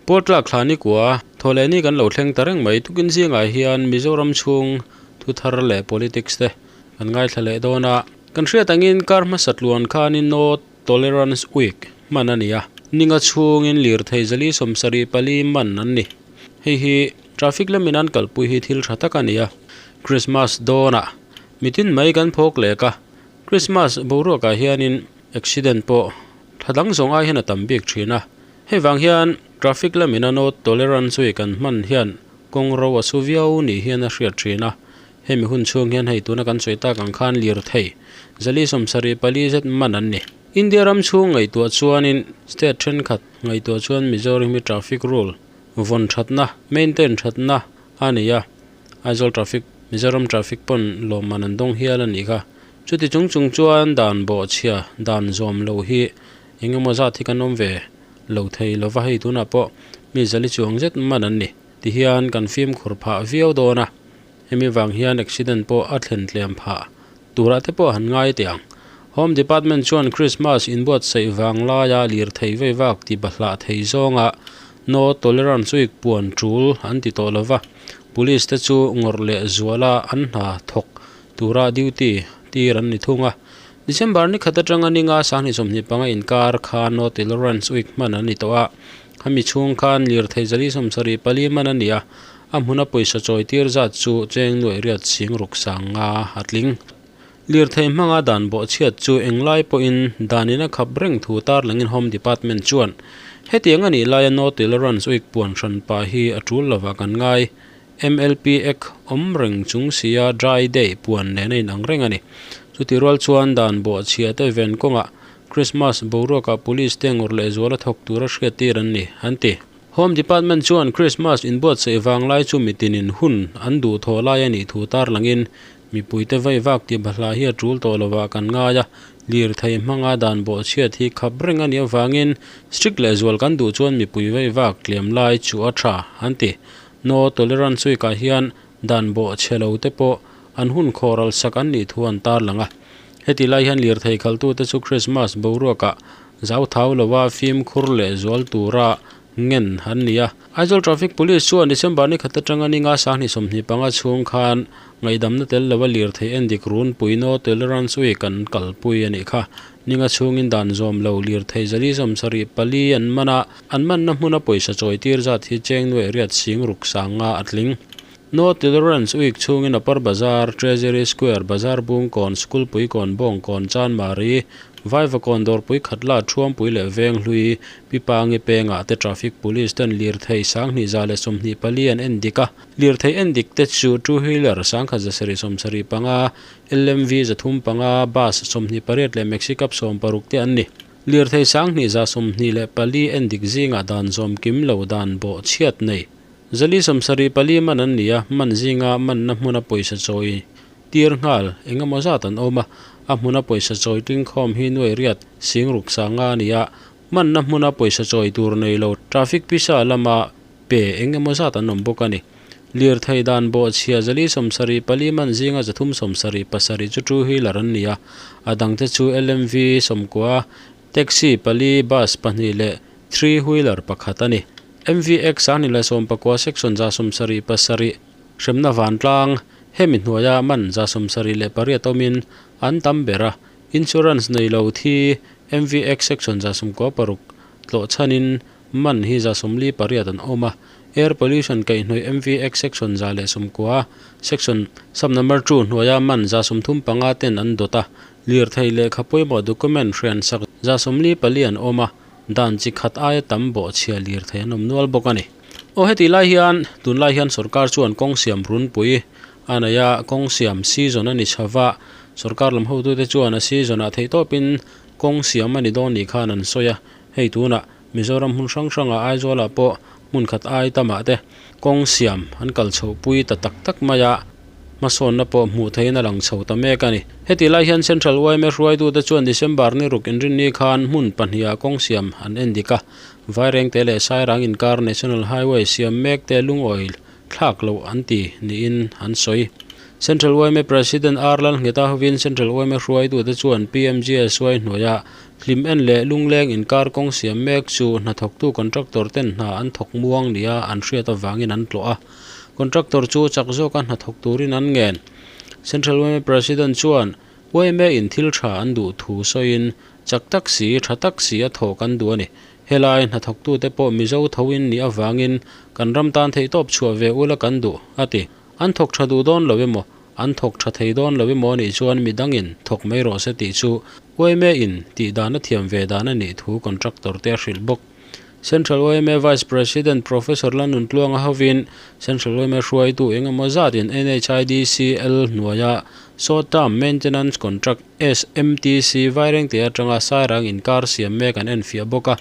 Pualtlak thla ni kua thawhleh ni kan lo thleng ta reng mai. Tukin zingah hian Mizoram chhung thu thar leh politics te kan ngaithla leh dawn a. Kan hriat angin kar hmasa tluan khanin No Tolerance Week hman a ni a. Ninga chhungin lirthei zali 74 man an ni. Hei hi traffic lamin an kalpui hi thil tha tak a ni a. Christmas dawnah mitin mai kan phawk lek a. Christmas boruakah hianin accident pawh tha dang zawng ai hian a tam bik thin a. Hei vang hian traffic lamin a no tolerance week an hman hian kawng ro a su viau ni hian a hriat thin a. Hemi hun chhung hian hei tuna kan sawi tak ang khan lirthei 74 zet man an ni. India ram chhung ngaihtuah chuanin state thenkhat ngaihtuah chuan Mizoram hi traffic rule vawn thatna, maintain thatna a ni a. Aizawl traffic, Mizoram traffic pawn lawmman an dawng hial a nih kha. Chuti chung chung chuan dan bawhchhia, dan zawm lo hi Eng emaw zat hi kan awm ve lo thei lova hei tunah pawh mi zali chuang zet man an ni ti hian kan fimkhur phah viau dawn a, hemi vang hian accident pawh a thlen tlem phah turah te pawh han ngai teh ang. Home Department chuan Christmas inbuatsaih vang laia lirthei vei vak ti bahlah thei zawnga No Tolerance Week puan tul an ti tawh lova, Police te chu ngawrh leh zuala an hna thawk tura duty tir an ni thung a. December ni khat atanga ni nga 2025 inkar khan No Tolerance Week hman an ni tawh a, hemi chhung khan lirthei 74 man a ni a, a hmuna pawisa chawi tir zat chu cheng nuaih riat sing ruk sang nga a tling. Lirthei hmanga dan bawhchhiat chu englai pawhin danin a khap reng thu tarlangin Home Department chuan hetiang a nih laia No Tolerance Week puan hran pah hi a tul lovah kan ngai. MLP Act awm reng chung sia dry day puan nen a inang reng a ni. Chuti rual chuan dan bawhchhia te ven kawngah Christmas boruakah Police te ngawrh leh zuala thawk tura hriat tir an ni, an ti. Home Department chuan Christmas inbuatsaih vanglai chu mitinin hun an duh thawh lai a nih thu tarlangin mipuite vaivak tih bahlah hi a tul tawh lovah kan ngai a, lirthei hmanga dan bawhchhiat hi khap reng a nih avangin strict lehzual kan duh chuan mipui vaivak tlem lai chu a tha, an ti. No Tolerance Week ah hian dan bawh chhe lo te pawh an hun khawhral sak an nih thu an tarlang a. Heti lai hian lirthei khalhtute chu Christmas boruakah zau thau lova fimkhur leh zual tura ngen an ni a. Aizawl Traffic Police chuan December ni khat atanga ni nga 2025 chhung khan ngaihdamna tel lova lirthei endik runpui No Tolerance Week an kalpui a nih kha. Ninga chhungin dan zawm lo lirthei 74 an man a, an manna hmuna pawisa chawi tir zat hi cheng nuaih riat sing ruk sang nga a tling. No Tolerance Week chhungin Upper Bazar, Treasury Square, Bazar Bungkawn, School Puikawn, Bawngkawn, Chanmari, Vaivakawn Dawrpui Khatla, Thuampui leh Venghlui, Pipangi pengah te Traffic Police ten lirthei 2124 an en dik a. Lirthei en dik te chu two wheeler 1775, LMV 35, bus 28 leh Maxi Cab 60 te an ni. Lirthei 2124 en dik zingah dan zawm kim lo dan bawh chhiat nei. 74 man an ni a, man zinga manna hmuna pawisa chawi tir nghal eng emaw zat an awm a, a hmuna pawisa chawi tlingkhawm hi nuai riat sing ruk sanga a ni a, manna hmuna pawisa chawi tur nei lo traffic pisa lama pe eng emaw zat an awm bawk a ni. Lirthei dan bawhchhia 74 man zinga 377 chu two wheeler an ni a, a dangte chu LMV 90, taxi pali, bus pahnih leh three wheeler pakhat a ni. MVX 19 section 77 hremna vantlang hemi hnuaia man 78 awmin an tam ber a, insurance nei lo thi MVX section 96 tlawh chhanin man hi 48 an awm a, air pollution kaihhnawih MVX section 110 section sub number 2 hnuaia man 35 ten an dawt a, lirthei lehkha pawimawh document hrian sak 44 an awm a, dan chi khat aia tam bawhchhia lirthei an awm nual bawk a ni. Aw heti lai hian tunlai hian sorkar chuan kawng siam runpui a nei a, kawng siam season a ni chhava, sorkar lam hotute chuan a season ah theihtawpin kawng siam a ni dawn ni khan an sawi a, hei tunah Mizoram hmun hrang hrangah Aizawlah pawh hmun khat ai tamah te kawng siam an kal chhoh pui ta tak tak mai a, hmasawnna pawh hmuh theihin a lang chho ta mek a ni. Heti lai hian Central yma hruaitute chuan December ni ruk inrinni khan hmun pahniha kawng siam an en dik a, Vairengte leh Sairang inkar National Highway siam mek te lungawi thlak loh an ti niin an sawi. Central yma President R Lalngheta hovin Central yma hruaitute chuan PMGSY hnuaia hlim en leh lungleng inkar kawng siam mek chu hnathawktu contractor ten hna an thawk muang nia an hriat avangin an tlawh a. Contractor chu chak zawka hnathawk turin an ngen. Central yma President chuan yma in thil tha an duh thu sawiin chak tak si tha tak si a thawk an duh a ni. Helai hnathawktute pawh Mizo thoin nih avangin kan ram tan theihtawp chhuah ve ula kan duh, a ti. An thawk tha duh dawn lo emaw, an thawk tha thei dawn lo emaw anih chuan midangin thawk mai rawh se tih chu yma in tih dan a thiam ve dan a nih thu contractor te a hrilh bawk. Central yma Vice President Professor Lanuntluanga hovin Central yma hruaitu eng emaw zatin NHIDCL hnuaia Short Term Maintenance Contract, SMTC, Vairengte atanga Sairang inkar siam mek an enfiah bawk a.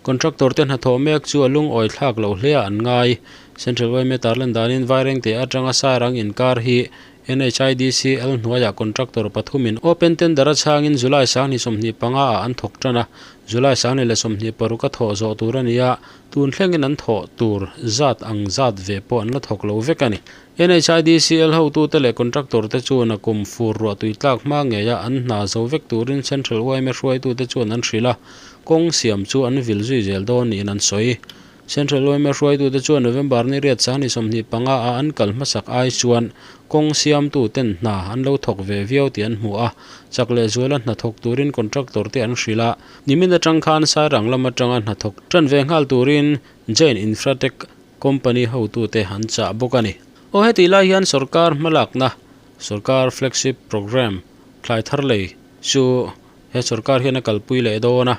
Contractor te hnathawh mek chu a lungawi thlak loh hle a an ngai. Central yma tarlan danin Vairengte atanga Sairang inkar hi NHIDCL hnuaiah contractor pathumin open tender a chhangin July 2025 ah an thawk tan a, July 2026 a thawh zawh tur a ni a, tun thlengin an thawh tur zat ang zat ve pawh an la thawk lo vek a ni. NHIDCL hotute leh contractor te chuan a kum fur ruah tui tlak hma ngeia an hna zo vek turin Central yma hruaitute chuan an hrilh a, kawng siam chu an vil zui zel dawn niin an sawi. Central yma hruaitute chuan November ni riat 25 a an kal hmasak ai chuan kawng siamtu ten hna an lo thawk ve viau tih an hmu a, chak leh zuala hna thawk turin contractor te an hrilh a, nimin atang khan Sairang lam atanga hna thawk tan ve nghal turin Jain Infratech Company hotute an chah bawk a ni. Aw hetih lai hian sorkar hmalakna sorkar flagship programme thlai thar lei chu he sorkar hian a kalpui leh dawn a,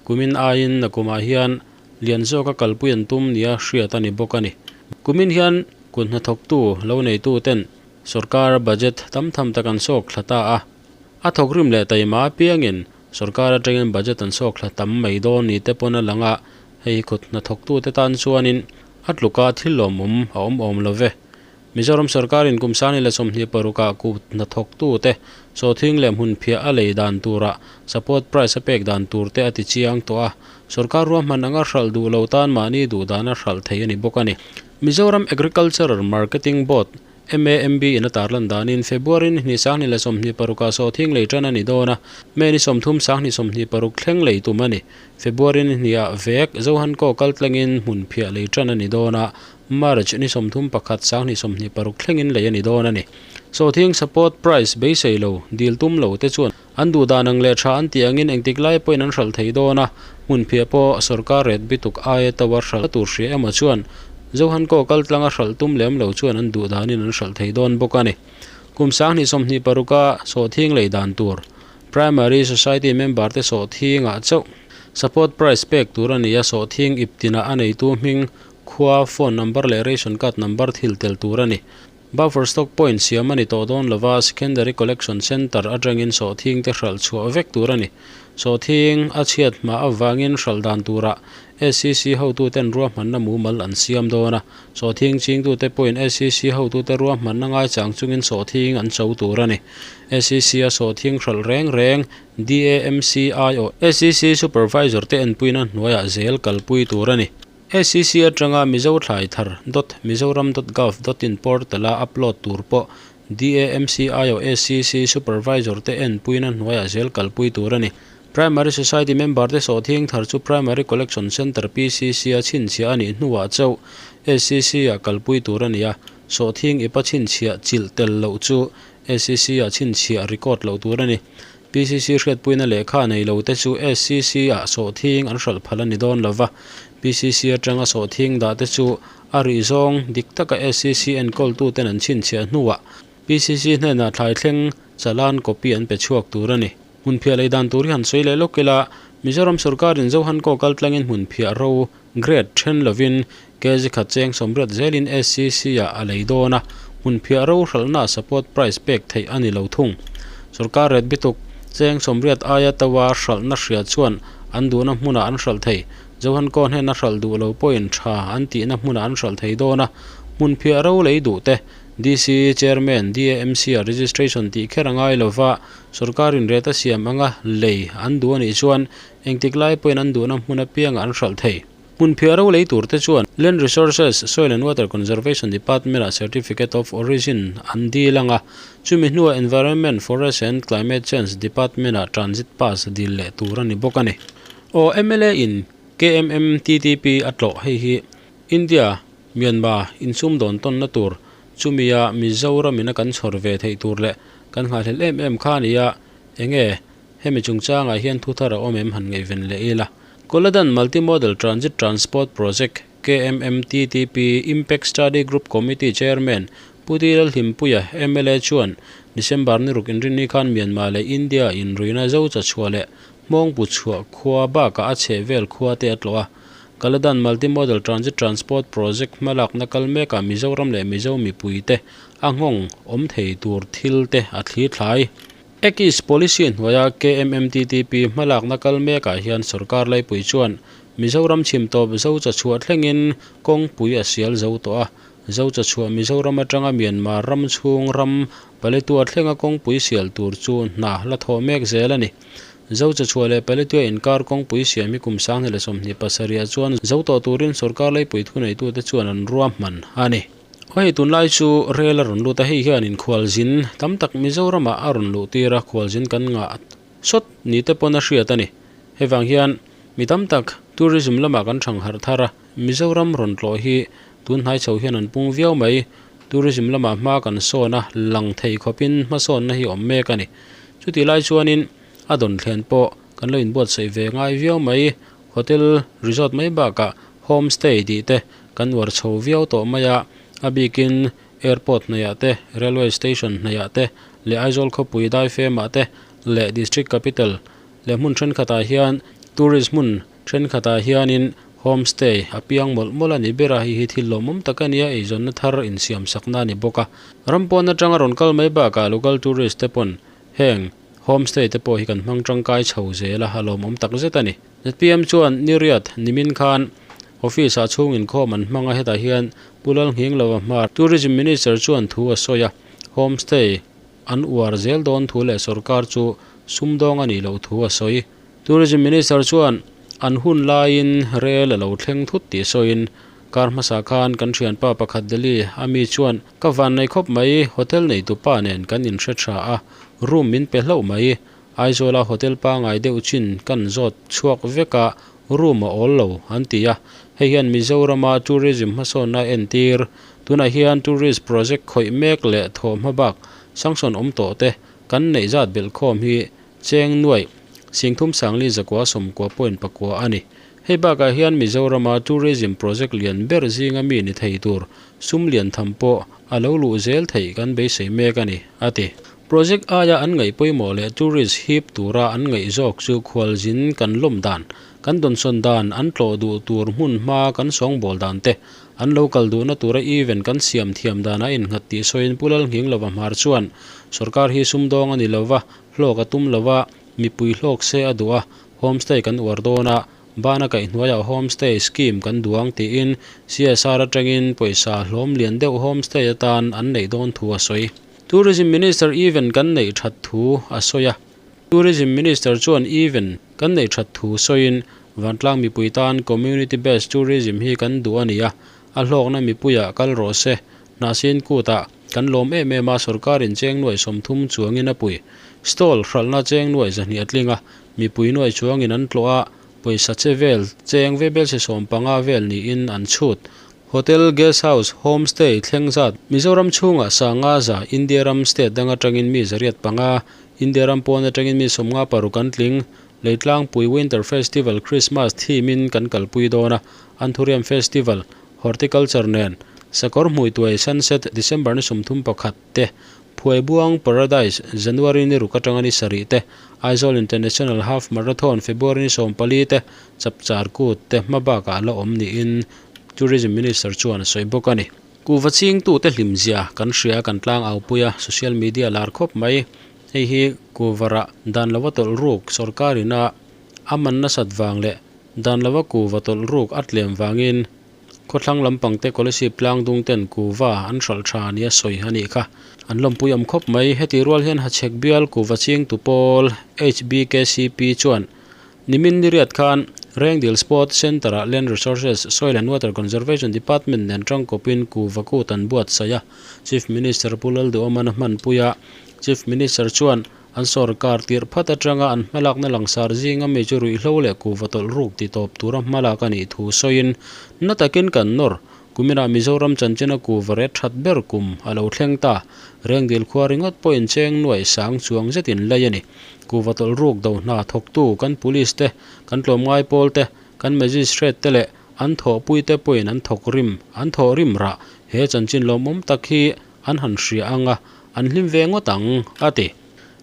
kumin aiin nakumah hian lian zawka kalpui an tum nia hriat a ni bawk a ni. Kumin hian kut hnathawktu lo neitu ten sorkar budget tam tham tak an sawk thla ta a, a thawkrim leh taima apiangin sorkar atangin budget an sawk thla tam mai dawn ni te pawn a lang a, hei kut hnathawktute tan chuanin a tluka thil lawmawm a awm awm lo ve. Mizoram sorkarin kum 2026ah kut hnathawktute sawthing leh hmunphiah a lei dan turah support price a pek dan tur te a ti chiang tawh a, sorkar ruahman anga hralh duh lo tan mahni duh dana hralh thei a ni bawk a ni. Mizoram Agricultural Marketing Board, MAMB, in a tarlan danin February ni hnih 2026ah sawthing lei tan a ni dawn a, May ni 30 2026 thleng lei tum a ni. February ni hnihah vek Zohankaw kaltlangin hmunphiah lei tan a ni dawn a, March ni 31 2026 thlengin lei a ni dawn a ni. Sawhthing support price beisei lo, dil tum lo te chuan an duh dan ang leh tha an tih angin engtik lai pawhin an hralh thei dawn a, hmunphiah pawh sorkar ret bituk aia to a hralh tur hria emaw chuan Zohankaw kaltlanga hralh tum lem lo chuan an duh danin an hralh thei dawn bawk a ni. Kum 2026 a sawhthing lei dan tur Primary Society member te sawhthingah chauh support price pek tur a ni a, sawhthing ip tinah a neitu hming khua, phone number leh ration card number thil tel tur a ni. Buffer stock point siam a ni tawh dawn lova, Secondary Collection Centre atangin sawhthing te hralh chhuah vek tur a ni. Sawhthing a chhiat hma avangin hralh dan turah SCC hotuten ruahmanna mumal an siam dawn a, sawhthing chingtute pawhin SCC hotute ruahmanna ngaichang chungin sawhthing an cho tur a ni. SCC a sawhthing hralh reng reng DAMCIO SCC Supervisor te enpuina hnuaiah zel kalpui tur a ni. SCC atanga Mizo thlai thar dot mizoram dot gov dot in portal a upload tur pawh DAMCIO SCC Supervisor te enpuina hnuaiah zel kalpui tur a ni. Primary Society member te sawhthing thar chu Primary Collection Centre, PCC, a chhinchhiah a nih hnuah chauh SCC ah kalpui tur a ni a, sawhthing ipa chhinchhiah chilh tel loh chu SCC ah chhinchhiah record loh tur a ni. PCC hriatpuina lehkha nei lo te chu SCC ah sawhthing an hralh phal a ni dawn lova, PCC atanga sawhthing dah te chu a rih zawng dik taka SCC enkawltuten an chhinchhiah hnuah PCC hnenah thlai thleng chalan copy an pe chhuak tur a ni. Hmunphiah lei dan tur hi han sawi leh lawk ila, Mizoram sorkarin Zohankaw kaltlangin hmunphiah ro grade then lovin kg khat cheng sawmriat zelin SCC-ah a lei dawn a, hmunphiah ro hralhnaah support price pek theih a ni lo thung. Sorkar ret bituk cheng sawmriat aia tawa hralhna hria chuan an duhna hmunah an hralh thei. Zohankaw hnena hralh duh lo pawhin tha an tihna hmunah an hralh thei dawn a, hmunphiah ro lei duh te DC Chairman DAMC-ah registration tih kher a ngai lova, Sorkarin ret a siam anga lei an duh a nih chuan engtik lai pawhin an duhna hmun apiangah an hralh thei. Hmunphiah ro lei tur te chuan Land Resources, Soil and Water Conservation Department ah Certificate of Origin an dil ang a, chumi hnuah Environment, Forest and Climate Change Department ah Transit Pass dil leh tur a ni bawk a ni. Aw mla in KMMTTP a tlawh hei hi India, Myanmar insumdawn tawnna tur chumia Mizoram in a kan chhawr ve theih tur leh kan nghahhlelh em em kha a ni a, enge hemi chungchangah hian thu thar a awm em han ngaihven leh ila. Koladan Multimodal Transit Transport Project, KMMTTP, Impact Study Group Committee Chairman Pu Ti Lalhlimpuia, mla chuan December ni ruk inrinni khan Myanmar leh India inruina zo chachhuah leh Hmawngpu chhuah khua bakah a chhehvel khua te a tlawh a. Kaladan Multimodal Transit Transport Project hmalakna kal mekah Mizoram leh Mizo mipuite a nghawng awm thei tur thil te a thlir thlai. Act East Policy hnuaia KMMTTP hmalakna kal mekah hian sorkar laipui chuan Mizoram chhim tawp zo chachhuah thlengin kawngpui a sial zo tawh a. Zo chachhuah Mizoram atanga Myanmar ram chhung ram Paletwa thlenga kawngpui sial tur chu hna la thawh mek zel a ni. Zo chachhuah leh Paletwa inkar kawngpui siam hi kum 2027 ah chuan zo tawh turin sorkar laipui thuneitute chuan an ruahman a ni. Aw hei tunlai chu rel a rawn lut a, hei hian inkhualzin tam tak Mizoramah a rawn luh tir a, khualzin kan ngah sawt ni te pawn a hriat a ni. Hei vang hian mi tam tak tourism lamah kan thang harh thar a, Mizoram rawn tlawh hi tun hnai chho hian an pung viau mai. Tourism lamah hma kan sawn a, lang thei khawpin hmasawnna hi awm mek a ni. Chutih lai chuanin a dawn thlen pawh kan lo inbuatsaih ve ngai viau mai. Hotel resort mai bakah homestay tih te kan uar chho viau tawh mai a, a bikin airport hnaihah te, railway station hnaihah te leh Aizawl khawpui daifemah te leh district capital leh hmun thenkhatah hian tourist hmun thenkhatah hianin homestay a piang mawlh mawlh a ni ber a, hei hi thil lawmawm tak a nia, eizawnna thar insiamsakna a ni bawk a. Ram pawn atanga rawn kal mai bakah local tourist te pawn heng Homestay te pawh hi kan hmang tangkai chho zel a, a lawmawm tak zet a ni. Zpm chuan Niriat nimin khan office ah chhung inkhawm an hmang a, hetah hian Pu Lalnghing Lova hmar Tourism Minister chuan thu a sawi a, homestay an uar zel dawn thu leh sorkar chu sumdawng a nih loh thu a sawi. Tourism Minister chuan an hun laiin rel a lo thleng thut tih sawiin, Kar hmasa khan kan thianpa pakhat Delhi a mi chuan ka van nei khawp mai, hotel neitupa nen kan inhre tha a, room min pe hlauh mai. Aizawla hotel pangai deuh chin kan zawt chhuak vek a, room a awl lo an ti a. Hei hian Mizorama tourism hmasawnna a entir. Tunah hian tourist project khawih mek leh thawh hma bak sanction awm tawh te kan neih zat belhkhawm hi Cheng nuaih, Singthum Sangli zakua sawmkua point pakua a ni. Hei bakah hian Mizorama tourism project lian ber zinga mi ni thei tur sum lian tham pawh a lo luh zel theih kan beisei mek a ni, a ti. Project aia an ngaih pawimawh leh tourist hip tura an ngaih zawk chu khualzin kan lawm dan, kan dawnsawn dan, an tlawh duh tur hmun hma kan sawngbawl dan te, an lo kal duhna tura event kan siam thiam dan a innghat tih sawiin Pu Lalnghing Lova Hmar chuan, Sorkar hi sumdawng a ni lova, Hlawk a tum lo a, mipui hlawk se a duh a, homestay kan uar dawn a, bana kaihhnuaiah homestay scheme kan duang tiin CSR atangin pawisa hlawm lian deuh homestay atan an neih dawn thu a sawi. Tourism Minister event kan neih that thu a sawi a. Tourism Minister chuan event kan neih that thu sawiin vantlang mipui tan community based tourism hi kan duh a ni a, a hlawkna mipuiah kal rawh se Hnahsin kutah kan lawm em em a, sorkarin cheng nuaih 30 chuangin a pui. Stall hralhna cheng nuaih 200 a tling a, mipui nuaih chuangin an tlawh a, pawisa che vel cheng vebelse 15 vel niin an chhut. Hotel, guest house, homestay thleng zat Mizoram chhungah sanga za, India ram state dang atangin mi 805, India ram pawn atangin mi 56 an tling. Leitlangpui Winter Festival Christmas theme in kan kalpui dawn a, Anthurium Festival, Horticulture nen Sakawr Hmuituai Sunset December ni 31 te, Phuaibuang Paradise January ni ruk atanga ni sarih te, Aizawl International Half Marathon February ni 14 te, Chapchar Kut te hma bakah la awm niin Tourism Minister chuan a sawi bawk a ni. Kuhva chingtute hlimzia kan hria kan tlang aupui a, social media lar khawp mai. Hei hi kuhvarah dan lova tawlh ruk sorkarin a a man nasat vang leh Dan lova kuhva tawlh ruk a tlem vangin khawthlang lampang te Kolasib tlangdung ten kuhva an hralh tha nia sawi a nih kha. An lawmpui awm khawp mai. Heti rual hian Hachhek bial kuhva chingtu pawl HBKCP chuan Nimin niriat khan Rengdil Sport Centre-ah Land Resources, Soil and Water Conservation Department nen tangkawpin kuhva kut an buatsaih a, Chief Minister Pu Lalduhawman a hmanpui a. Chief Minister chuan an sawrkar tirh phat atanga an hmalakna langsar zinga mi chu ruihhlo leh kuhva tawlh ruk ti tawp tura hmalak a nih thu sawiin, Na takin kan nawr, kuminah Mizoram chanchina kuhva ret that ber kum a lo thleng ta. Rengdil khua ringawt pawhin cheng nuaih sang chuang zetin lei a ni. Kuhva tawlh ruk do hna thawktu kan police te, kan tlawmngai pawl te, kan magistrate te leh an thawhpui te pawhin an thawk rim, an thawh rim rah. He chanchin lawmawm tak hi an han hria ang a, an hlim ve ngawt ang, a ti.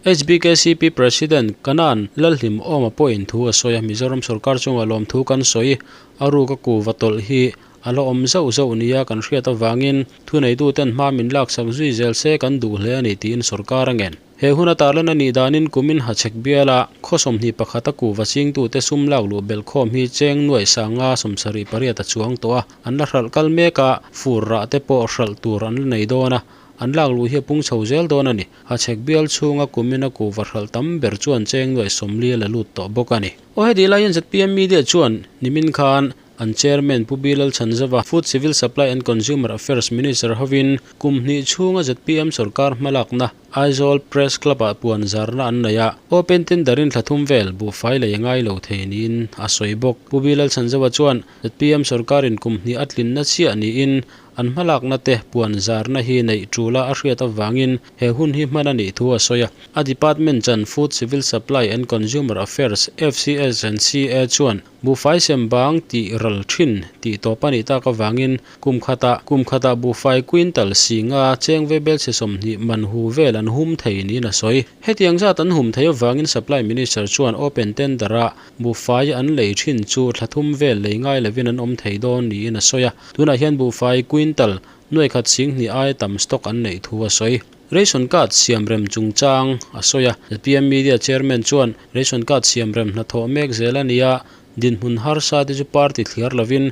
HBKCP President Kanan Lalhlimawma pawhin thu a sawi a, Mizoram sorkar chungah lawmthu kan sawi, a ruka kuhva tawlh hi A la awm zauh zauh nia kan hriat avangin thuneituten hma min laksak zui zel se kan duh hle a ni tiin sorkar a ngen. He hun a tarlan a nih danin kumin hachhek biala khaw 21 a kuhva chingtute sum lak luh belh khawm hi cheng nuaih sanga 78 a chuang tawh a, an la hralh kal mek a, fur rah te pawh hralh tur an la nei dawn a, an lak luh hi a pung chho zel dawn a ni. Hachhek bial chhunga kumin a kuhva hralh tam ber chuan cheng nuaih 40 a la lut tawh bawk a ni. Aw heti laiin zpm media chuan nimin khan An chairman Pu Bilal Chhanzova, Food Civil Supply and Consumer Affairs Minister hovin kum hnih chhunga zpm sorkar hmalakna Aizawl Press Club-ah puan zarna an nei a, open tender in thla thum vel buhfai lei a ngai lo thei niin a sawi bawk. Pu Bilal Chhanzova chuan zpm sorkarin kum hnih a tlinna chiah niin An hmalakna te puan zarna hi neih tula a hriat avangin he hun hi hman a nih thu a sawi a. A department chan Food Civil Supply and Consumer Affairs, FCS and CA, chuan buhfai sem bang tih ral thin tih tawp a nih tak avangin kum khatah kum khatah buhfai quintal singa cheng ve belchhe 20 man hu vel an hum thei niin a sawi. Hetiang zat an hum thei avangin Supply Minister chuan open tender-a buhfai an lei thin chu thla thum vel lei ngai lovin an awm thei dawn niin a sawi a. Tunah hian buhfai quintal nuai khat sing hnih aia tam stock an neih thu a sawi. Ration card siam rem chungchang a sawi a. Zpm Media Chairman chuan ration card siam rem hnathawh mek zel a ni a, dinhmun harsa te chu party thliar lovin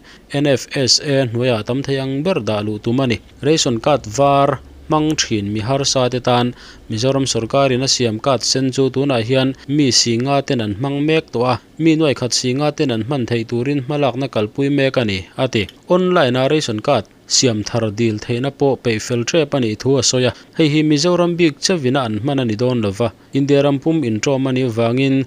NFSA hnuaiah tam thei ang ber dah luh tum a ni. Ration card var hmang thin mi harsa te tan Mizoram sorkarin a siam card sen chu tunah hian mi singa ten an hmang mek tawh a. Mi nuai khat singa ten an hman theih turin hmalakna kalpui mek a ni, a ti. Online-a ration card siam thar dil theihna pawh peih fel tep a nih thu a sawi a. Hei hi Mizoram bik chevina an hman a ni dawn lova, India ram pum inṭawm a nih avangin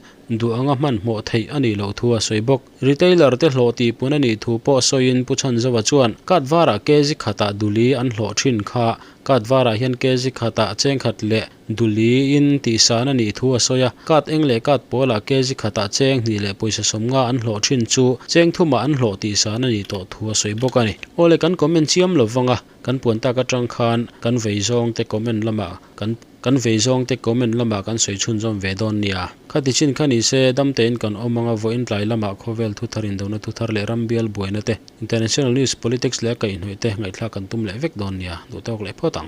duh anga hmanhmawh theih a nih loh thu a sawi bawk. Retailer te hlawh tihpun a nih thu pawh sawiin Pu Chhanzova chuan card varah kg khatah duli an hlawh thin kha card varah hian kg khatah chengkhat leh Duli in tihsan a nih thu a sawi a, card eng leh card pawlah kg khatah cheng hnih leh pawisa 50 an hlawh thin chu cheng thumah an hlawh tihsan a nih tawh thu a sawi bawk a ni. Awle kan comment chiam lo vang a, kan puan tak atang khan kan vei zawng te comment lamah kan kan vei zawng te comment lamah kan sawi chhunzawm ve dawn nia. Khati chin kha ni se dam tein kan awm anga vawiin tlai lamah khawvel thuthar indona thuthar leh ram bial buaina te, international news, politics leh a kaihhnawih te ngaihthlak kan tum leh vek dawn nia, duhtawk leh phawt ang.